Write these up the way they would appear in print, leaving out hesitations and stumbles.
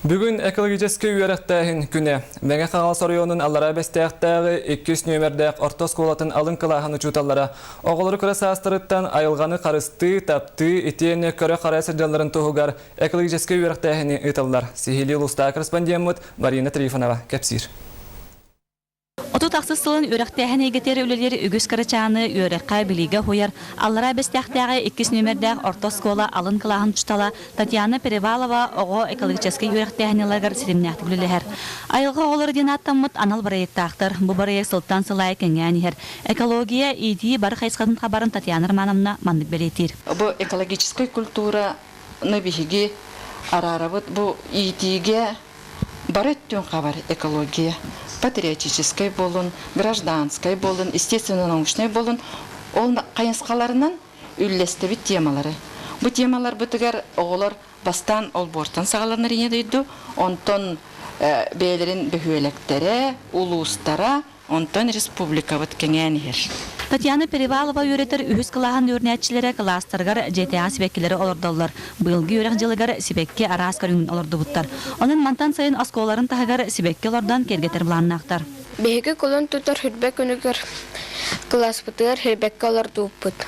Бүгүн экологическай үөрэхтээһин күнэ. Мэҥэ Хаҥалас оройуонун Аллараа Бэстээхтээҕи иккис нүөмэрдээх орто оскуолатын алын кылааһын учууталлара оҕолору кыра саастарыттан айылҕаны харыстыы, таптыы, итиэннэ көрө-харайа сылдьалларын туһугар экологическай үөрэхтээһини ыыталлар. Сиһилии улуустааҕы корреспондеммыт Марина Трифонова кэпсиир. 30 ахсыс сылын үөрэхтээһин эйгэтигэр үлэлиир үгүс кырачааны үөрэххэ, билиигэ уһуйар Аллараа Бэстээхтээҕи иккис нүөмэрдээх орто оскуола алын кылааһын учуутала Татьяна Перевалова оҕо экологическай үөрэхтээһин ыларыгар ситимнээхтик үлэлэһэр. Айылҕа оҕолоро диэн ааттаммыт анал бырайыактаахтар. Бу бырайыак сылтан сыл аайы кэҥээн иһэр. Экология, иитии бары хайысхатын хабарын Татьяна Романовна маннык бэлиэтиир. Бу экологическай культураны биһиги араарабыт. Бу иитиигэ Бары өттүн хабар экология, патриотическай буолун, гражданскай буолун, естественно-научнай буолун, ол хайысхаларынан үллэстэбит темалары. Бу темаларбытыгар оҕолор бастаан олбуортан саҕаланар ийэ дойду, онтон бэйэлэрин бөһүөлэктэрэ, улуустара, Онтон республикабыт кэҥээн иһэр. Татьяна Перевалова үөрэтэр үһүс кылааһын үөрэнээччилэрэ кылаастарыгар дьиэтээҕи сибэккилэри олордоллор. Быйылгы үөрэх дьылыгар сибэкки араас көрүҥүн олордубуттар. Онон мантан сайын оскуолаларын таһыгар сибэкки олордон киэргэтэр былааннаахтар. Биһиги кулун тутар хүрбэ күнүгэр кылааспытыгар хүрбэккэ олордубуппут.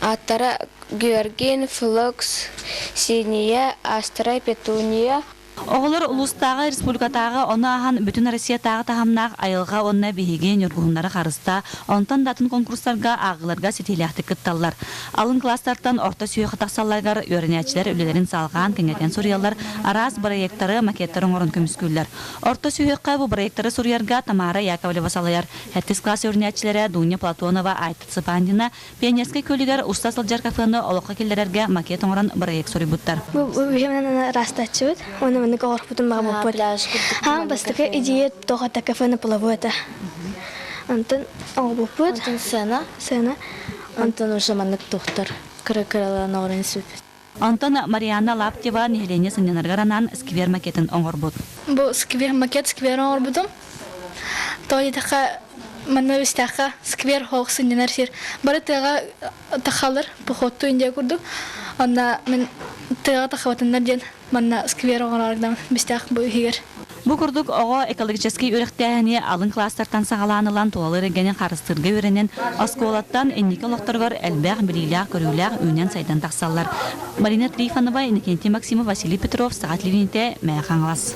Ааттара Георгин, Флокс, Синия, Астра, Петуния. Оҕолор улуустааҕы, республикатааҕы, ону ааһан бүтүн Россиятааҕы таһымнаах айылҕа уонна биһиги ньургуһуннары харыстаа, онтон да атын конкурстарга, ааҕыыларга ситиһиилээхтик кытталлар. Алын кылаастартан орто сүһүөххэ тахсалларыгар үөрэнээччилэр үлэлэрин салҕаан, кэҥэтэн суруйаллар, араас бырайыактары, макеттары оҥорон көмүскүүллэр. Орто сүһүөххэ бу бырайыактары суруйарга Тамара Яковлева салайар. Сэттис кылаас үөрэнээччилэрэ Дуня Платонова, Айта Цыпандина, Пионерскай күөлүгэр уста сылдьар кафены олоххо киллэрэргэ макет оҥорон бырайыак суруйбуттар. Бу биһиэнэн ыраастааччыбыт уонна маннык оҕорпутун баҕабыппыт. Хаан бастакы идея тоҕо кафены половой это. Онтон оҕобуппут. Онтон сцена. Сцена. Онтон уже маннык тухтар кыра-кыралаан оҕорон испиппит. Онтон Марианна Лаптева нэһилиэнньэ сынньанарыгар анаан сквер макетын оҥорбут. Бу сквер макет сквер оҥорбутум. Тоҕо диэтэххэ, манна истэххэ сквер хоох сынньанар сир. Бары тыаҕа тахалар, походтуу Индия курдук. Онно мин тыаҕа тахабатыннар диэн манна сквер оҥороору бистээх бу иһигэр. Бу курдук оҕо экологическай үөрэхтээһини алын кылаастартан саҕалаан ылан тулалыыр эйгэни харыстыырга үөрэнэн, оскуолаттан инники олохторугар элбэх билиилээх-көрүүлээх үүнэн-сайдан тахсаллар. Марина Трифонова, Иннокентий Максимов, Василий Петров, Саха телевидениетэ, Мэҥэ Хаҥалас.